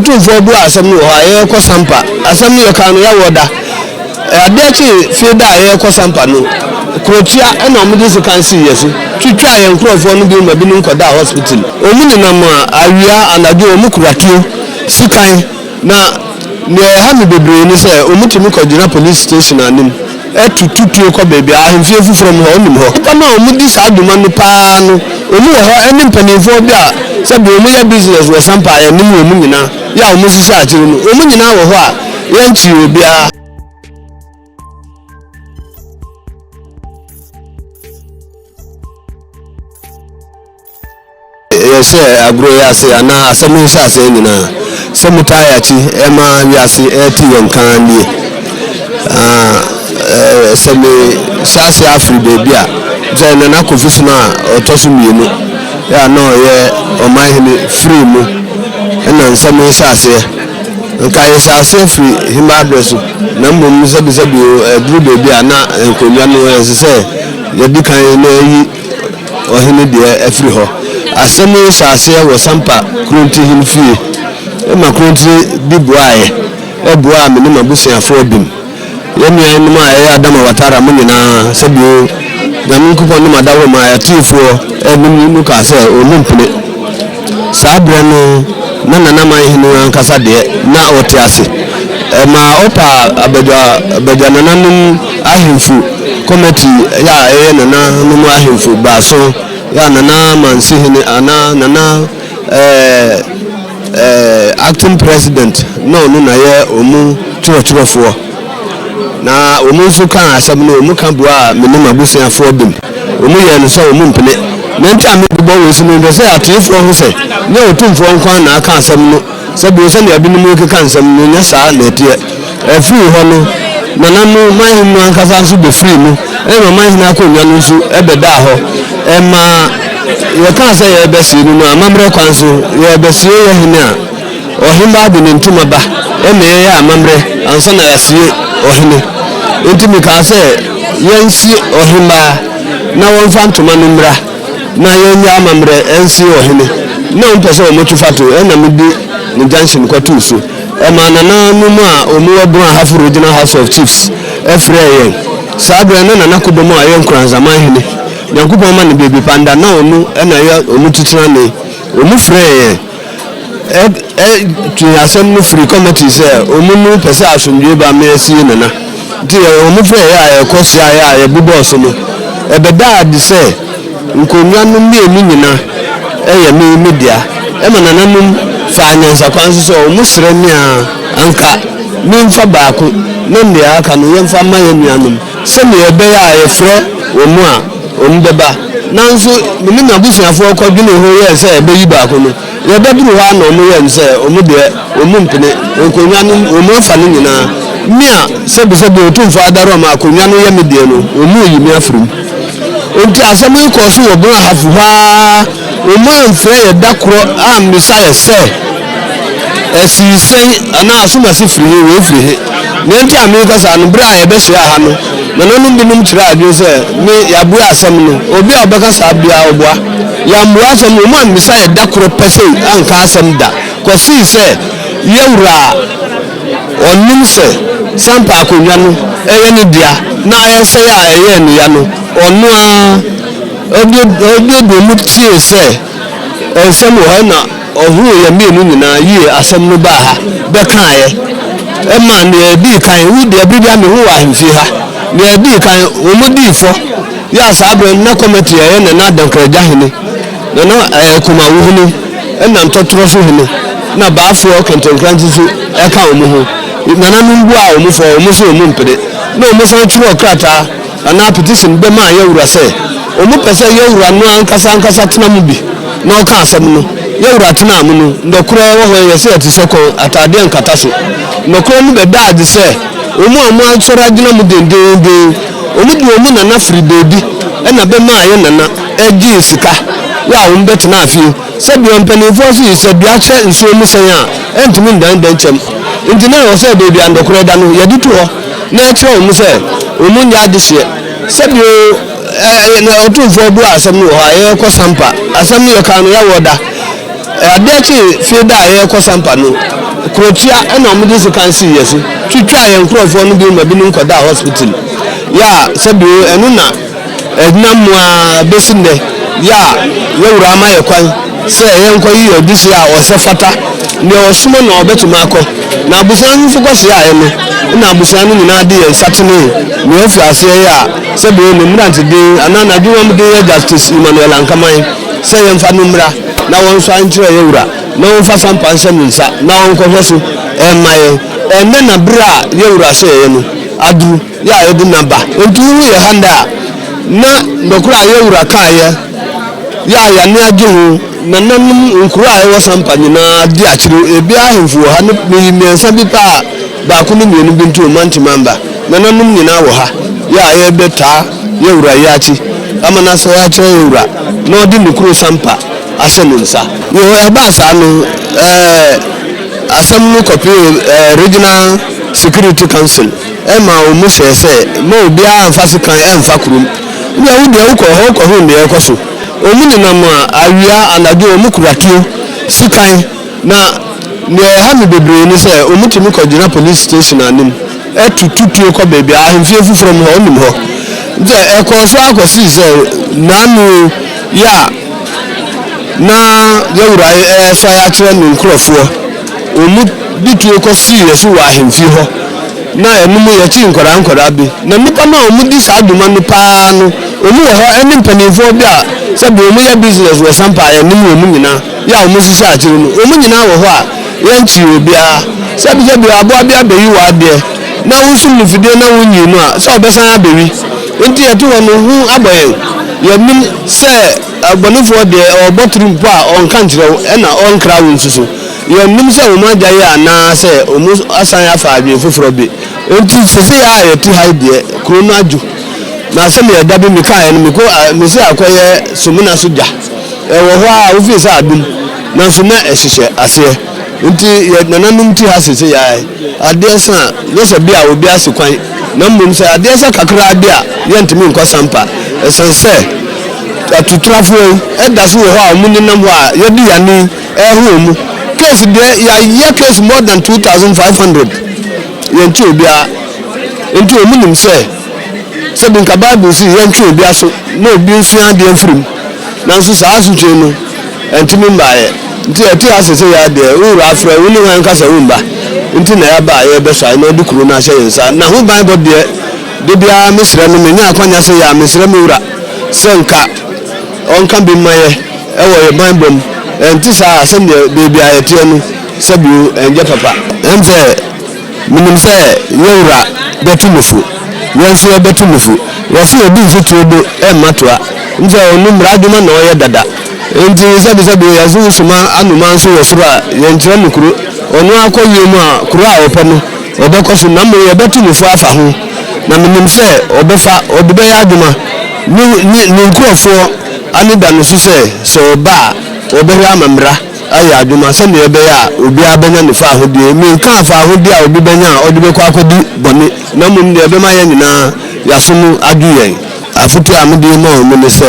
Otumfoɔ buaa asɛm no wɔ hɔ a, yɛrekɔ Sampa. Asɛm no yɛkaa no yɛwɔ da. Adeɛ kyee fie da a yɛrekɔ Sampa no, kurotia na wɔde sekan sii yɛn so, twitwaa yɛn nkorɔfoɔ no bi ma binom kɔdaa hospital. Wɔn nenam awia, anadwo wɔkura tuo, sekan, na deɛ ɛha me bebree ne sɛ wɔtumi kɔgyina police station anim tutu tuo kɔ baabi a, ahemfie foforɔ mu hɔ, wonim hɔ. Nnipa no a wɔdi saa dwuma no pa ara no, wɔn wɔ hɔ ne mpanimfoɔ bi a sɛdeɛ wɔyɛ business wɔ Sampa a yɛnim wɔn nyinaa, yɛ a wɔhyehyɛ akyire no, wɔn nyinaa wɔ hɔ a yɛnkyee obiara. Yɛhyɛ agorɔ yi ase anaa asɛm yi nhyɛaseɛ nyinaa, sɛ motaa yɛn akyi ma wiase rete yɛn nka nie. Sɛ mehyɛ aseɛ afiri baabi a, sɛ Nana Kofi Sena a ɔtɔ so mmienu a na ɔyɛ ɔmanhene firii mu na nsɛm yi hyɛ aseɛ. Nka yɛhyɛ aseɛ firi hemmaa berɛ so, na mmom sɛbisɛbi ɛduru baabi a na nkonnwa no ɛsɛ sɛ yɛdi kan na yɛyi ɔhene deɛ afiri hɔ. Asɛm yi hyɛɛ aseɛ wɔ Sampa Kurontihene fie ma Kurontire bi boaeɛ boaa me ne m'abusuafoɔ bim. Yɛn nuanom a ɛyɛ Adama Watara mo nyinaa sɛ bio Nyame Nkupɔn ne m'adaworo ma atiefoɔ nom no kaa sɛ wɔn mpene. Saa berɛ no na Nana Manhene ankasa deɛ na ɔte ase. Ɛmaa ɔpaa abadwa abadwa nananom ahemfo kɔmɛti a ɛyɛ nananom ahemfo baason yɛ a Nana Mansihene anaa Nana ɛɛ ɛɛ acting president na ɔno na yɛ wɔn twerɛtwerɛfoɔ. Na wɔn nso kaa asɛm no, wɔn ka buaa me ne m'abusuafoɔ bem. Wɔn yɛɛ no sɛ wɔn mpene. Nea nti a mebobɔ wei so no, mepɛ sɛ atiefoɔ hu sɛ nyɛ Otumfoɔ nko ara na aka asɛm no, sɛ bio sɛnea binom rekeka nsɛm no, nyɛ saa na ɛteɛ. Ɛfirii hɔ no, nananom manhene no ankasa nso bɛfirii mu, ɛna ɔmanhene akonnwa no nso bɛdaa hɔ. Ɛmaa yɛkaa sɛ yɛrebɛsie no no, amammerɛ kwan so, yɛrebɛsie yɛn hene a, Ɔhembaa de ne ntoma ba na yɛyɛ amammerɛ ansa na yɛasie ɔhene. Enti mekaa sɛ yɛnsie ɔhembaa na wɔmfa ntoma no mmra na yɛnyɛ amammerɛ nsie ɔhene. Na wɔmpɛ sɛ wɔto fa to ɛna mede ne junction kɔtoo so. Ɛmaa nananom a wɔwɔ Brong Ahafo Regional House of Chiefs frɛɛ yɛn. Saa berɛ no na Nana Kodom a ɔyɛ Nkoranzaman hene, Nyankopɔn ma no baabi pa nda, na ɔno na ɛyɛ wɔn titenani. Wɔfrɛɛ yɛn. Twee asɛm no firi kɔmɛti sɛ wɔn no pɛ sɛ asomdwoe ba ma yɛasie Nana. Nti wɔn frɛɛ yɛ a yɛkɔ hyiaeɛ a yɛbobɔɔ so no, ɛbɛdaa adi sɛ nkonnwa no mmienu nyina yɛ me me dea. Ɛma nananom faa nyansakwan so sɛ wɔn srɛ me a anka memfa baako na nea aka no yɛmfa mma yɛn nuanom sɛnea ɛbɛyɛ a yɛfrɛ wɔn a wɔbɛba. Nanso me ne m'abusuafoɔ kɔdwenee ho yɛɛ sɛ yɛbɛyi baako no, yɛbɛduruu hɔ ara na wɔyɛɛ no sɛ wɔn deɛ wɔmpene, nkonnwa no wɔafa ne nyinaa. Me a sɛbisɛbi Otumfoɔ Adarom akonnwa no yɛ me deɛ no, wɔreyi me afiri mu. Enti asɛm yi kɔɔ so wɔ Brong Ahafo hɔ ara, wɔamfrɛ yɛn da korɔ ammisa yɛn sɛ, Ɛsii sɛn anaa asomasi firi he, wei firi he? Nea nti a mereka saa no, bere a yɛbɛhyiaa ha no, nananom binom kyerɛɛ adwene sɛ me, yɛabua asɛm no. Obi a ɔbɛka saa biara, ɔboa. Yɛammua asɛm no, wɔammisa yɛn da koro pɛ sei anka asɛm da, kɔsii sɛ yɛn wura a ɔnim sɛ Sampa akonnwa no yɛ ne dea na ayɛsɛe a ɛyɛɛ no ya no, ɔno ara ɔbuebue mu tiee sɛ nsɛm wɔ hɔ na Ɔhuu yɛn mmienu nyinaa yie asɛm no baa ha bɛkaeɛ ɛmaa nea ɛdii kan, wo deɛ bere biara mehu wɔ ahemfie ha, nea ɛdii kan wɔn dii fɔ yɛ a saa berɛ no na kɔmɛti a ɛyɛ Nana Adankragya hene, Nana ɛɛ Kumawu hene ɛna Ntɔtorɔ so hene na Baafoɔ Kɛntɛnkrantse nso ɛka wɔn ho. Nananom buaa wɔn fɔ, wɔn se wɔn mpene na wɔn san twerɛɛ krataa anaa petition bɛmaa Yawura sɛ wɔpɛ sɛ Yawura no ankasa ankasa tena mu bi na ɔka asɛm no. Yawura tenaa mu no, nɔkorɛ wɔ hɔ yɛ sɛ yɛte sɛ kɔn ataadeɛ nkata so. Nɔkorɛ no bɛdaa adi sɛ wɔn a wɔasɔre agyina mu dendeenden, wɔde wɔn nana firi baabi na bɛmaa yɛ nana gyee sika yɛ a wɔbɛtenaa fie. Sɛdeɛ mpanimfoɔ se sɛ dua hyɛ nsuo mu sɛn a, ɛntumi ndan dɛnkyɛm. Nti na ɛwɔ sɛ baabi a nɔkorɛ da no, yɛde to hɔ. na ɛkyerɛ wɔn sɛ wɔn nyɛ adehyeɛ. Sɛdeɛ na Otumfoɔ bua asɛm no wɔ hɔ a, yɛrekɔ Sampa. Asɛm no yɛkaa no yɛwɔ da. Adeɛ kyee fie da a yɛrekɔ Sampa no, Kurotia na wɔde sekan sii yɛ so twitwaa yɛn nkorɔfoɔ no bi ma binom kɔdaa hospital. Yɛ a sɛbio ɛno na ɛnam mu ara bɛsi nnɛ yɛ a yɛ wura ama yɛ kwan sɛ yɛnkɔyi yɛn adesua a ɔsɛ fata. Deɛ ɔsoma na ɔbɛtumi akɔ. Na abusua no nso kɔhyiaeɛ no, na abusua no nyinaa de yɛn nsa tenee nea ɔfiri aseɛ yɛ a sɛbio ne mmeranteden anaa n'adwumam den yɛ Justice Emmanuel Ankaman sɛ yɛmfa no mmra na wɔnsɔre nkyerɛ yɛ wura. Na ɔmfa sampa nhyɛ ne nsa na ɔnkɔhwɛ so mma yɛn. Ɛnnɛ na berɛ a yɛn wura hyɛeɛ no aduru, yɛ a yɛde nna ba. Enti wohu yɛn ha nnɛ a, na nɔkorɛ a yɛn wura kaeɛ, yɛ a yɛn ani agye ho, nananom nkuro a ɛwɔ Sampa nyinaa di akyire, ebiara ahemfo wɔ ha, ne meyi mmiɛnsa bi pɛ a, baako ne mmienu bi nti wɔn antumi amba. Nananom nyinaa wɔ ha, yɛ a yɛrebɛtaa yɛn wura yi akyi ama no asɔre akyerɛ yɛn wura na ɔde ne kuro Sampa ahyɛ ne nsa. Wɔ ɛbaa saa no, ɛɛ asɛm no kɔpee ɛɛ Regional Security Council ɛma wɔn hyɛɛ sɛ mma obiara mfa sekan ɛmfa kurom. Ebia wo deɛ wokɔ hɔ wokɔhuu deɛ ɛrekɔ so. Wɔn nenam awia, anadwo wɔn kura tuo, sekan. Na nea ɛha me bebree ne sɛ wɔtumi kɔgyina police station anim tutu tuo kɔ baabi a ahemfie foforɔ mu hɔ, wonim hɔ. Nti ɛkɔɔ so ara kɔsii sɛ naanu yi a na yɛn wura resae akyerɛ ne nkurɔfoɔ, wɔde tuo kɔsii yɛn so wɔ ahemfie hɔ. Na ɛno mu yɛkyee nkwadaa nkwadaa bi. Na nnipa no a wɔdi saa dwuma no paa no, wɔn wɔ hɔ ɛne mpanimfoɔ bi a sɛbi wɔyɛ business wɔ Sampa a yɛnim wɔn nyinaa. Yɛ a wɔhyehyɛ akyire no, wɔn nyinaa wɔ hɔ a yɛnkyee obiara. Sɛbisɛbi aboa bi abɛyi w'adeɛ na wosum no fidie na wonyii no a, sɛ ɔbɛsan abɛwi. Nti yɛte hɔ no, hu abɔ yɛn. Yɛnim sɛ ɔbɔnefoɔ deɛ ɔrebɔ tiri mpo a, ɔnka nkyerɛ wo ɛna ɔnkra wo nso so. Yɛnnim sɛ wɔn agya yɛ anaa sɛ wɔasan afa adwene foforɔ bi. Nti seesei a yɛte ha yi deɛ, kuro no adwo. Na sɛdeɛ da bi mekaeɛ no, mekɔ, mese akɔyɛ Sumina so gya. Ɛwɔ hɔ ara a wofii sɛ adom, nanso na ɛhyehyɛ aseɛ. Nti yɛ nananom te ha sese yae. Adeɛ sa a, nyɛ sɛ bi a obi ase kwan, na mmom sɛ adeɛ sa kakraa bi a, yɛntumi nkɔ sampa. Ɛsan sɛ atutrafoɔ yi da so wɔ hɔ a wɔn nenam hɔ a yɛde yɛn ani reho wɔn. Case deɛ, yɛayɛ case more than 2500, yɛnte obiara. Nti wɔn nim sɛ, sɛbi nka Bible se yɛntwe obi aso na obi nsua adeɛ mfiri mu. Nanso saa asotwe no antumi mmaeɛ. Nti yɛte ase sɛ yɛa deɛ, wo wura afrɛ wo ne hwan nka sɛ womba? Nti na yɛaba a yɛrebɛsɔre na ɔde kuro no ahyɛ yɛn nsa. Na ho banbɔ deɛ, da biara mesrɛ no, menya akwanya sɛ yɛ a, mesrɛ me wura sɛ nka ɔnka bi mma yɛ wɔ yɛ banbɔ mu. Ɛnte saa a, sɛdeɛ baabi a yɛteɛ no, sɛbio ɛnyɛ papa. Ɛm sɛ. Menim sɛ yɛn Wura bɛtu me fo, yɛn nso yɛbɛtu no fo. Wɔse obi mfi tuo do mma toa, nkyɛ ɔno mmara adwuma na ɔyɛ dada. Enti sɛbesɛbe yɛse wo soma anomaa nso wɔ soro a, yɛnkyerɛ no kuro. Ɔno ara kɔ wiem a, kuro a ɔpɛ no, ɔbɛkɔ so, na mmom yɛbɛtu no fo afa ho. Na menim sɛ ɔbɛfa, ɔde bɛyɛ adwuma. Ne, ne, ne nkurɔfoɔ ani da no so sɛ, sɛ ɔba a, ɔbɛhwɛ ama mmara. ayɛ adwuma sɛnea ɛbɛyɛ a obiara bɛnya ne faahodie. Menkaa faahodie a obi bɛnya a ɔde bɛkɔ akɔdi bɔne, na mmom deɛ ɛbɛma yɛn nyinaa yɛaso mu adwo yɛn. Afotuo a mede rema wɔn ne sɛ,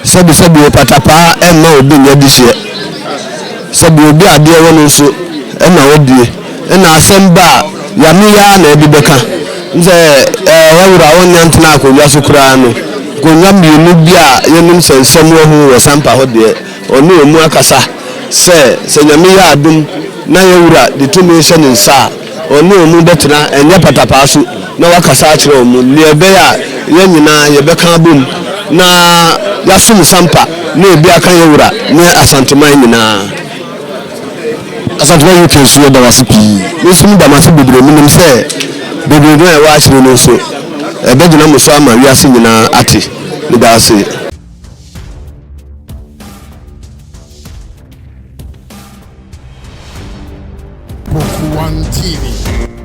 sɛbisɛbi patapaa mma obi nyɛ dehyeɛ. Sɛbi obi adeɛ wɔ no nso na ɔdie, ɛna asɛm ba a, Yame yi ara na ɛde bɛka. Sɛ yɛn wura ɔnnya ntena akonnwa so koraa no, nkonnwa mmienu bi a yɛnim sɛ nsɛm wɔ ho wɔ Sampa hɔ deɛ, Ɔne wɔn mu akasa sɛ, sɛ Nyame yɛ adom na yɛn Wura de tumi hyɛ ne nsa a, ɔne wɔn mu bɛtena, ɛnyɛ patapaa so, na wakasa akyerɛ wɔn, nea ɛbɛyɛ a yɛn nyinaa yɛbɛka abom na yɛasom Sampa ne ebi aka yɛn Wura ne Asanteman nyinaa. Asanteman UK nso yɛda wo ase pii. Me nso meda mo ase bebree. Menim sɛ bebree no a ɛwɔ akyire no nso, ɛbɛgyina mo so ama wiase nyinaa ate. Meda ase. Book One TV.